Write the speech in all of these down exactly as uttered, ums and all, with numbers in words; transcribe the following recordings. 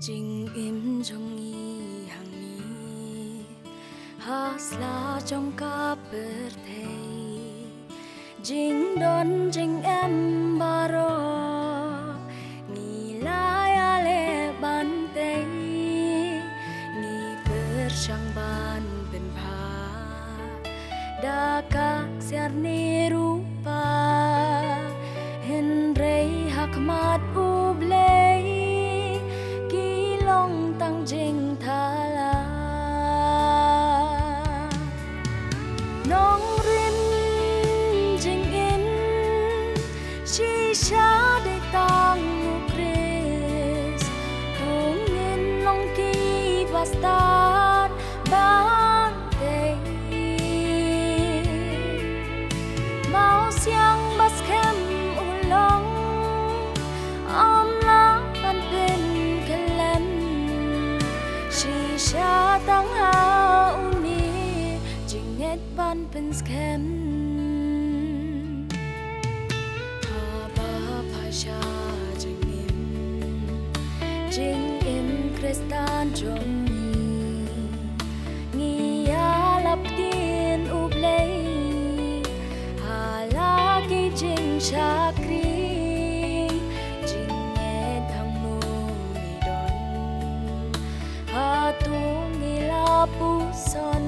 Jingim jong ngi hangne ha sla jong ka pyrthei, jingdon jingem baroh ngi la ïaleh ban tei. Ngi pyrshang ban pynbha da ka ksiar ne rupa, hynrei ha khmat U Blei ki long tang jingthala. Nongrim jingim, shisha dei tang U Khrist. To ngin long ki bastad ban tei. Mawsiang ba skhem u long, ym lah ban pynkhlem. Shisha tang ha une, jingngeit ban pynskhem. Haba pha sha jingim, jingim Khristan jong ngi, ngi ïalap ktien U Blei ha la ki jingshakri. Jingngeit hangno ngi don? Hato ngi la puson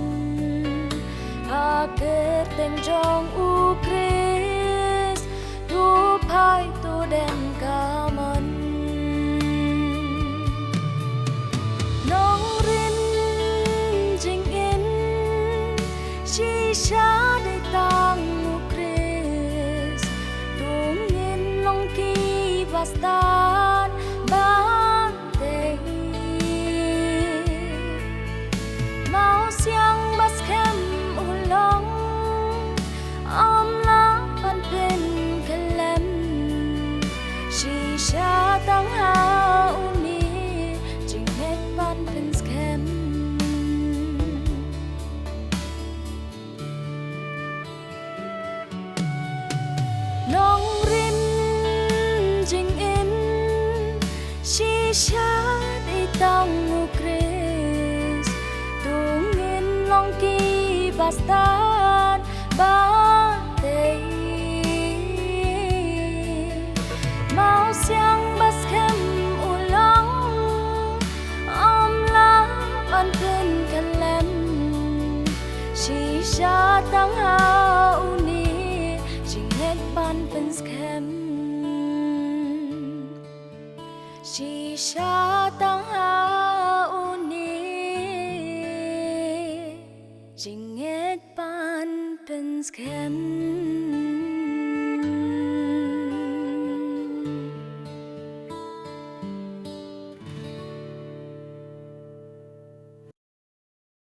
ha kyrteng jong U Khrist? To phai to dem ka mon. Nongrim jingim, shisha dei tang U Khrist. To ngin long ki bastad ban tei. Mawsiang ba skhem u long, ym lah ban pynkhlem. Shisha tang ha une, jingngeit ban pynskhem. Nongrim jingim, shisha dei tang U Khrist. To ngin long ki bastad ban tei. Mawsiang ba skhem u long, ym lah ban pynkhlem. Shisha tang ha une, jingngeit ban pynskhem. Shisha tang ha une, jingngeit ban pynskhem.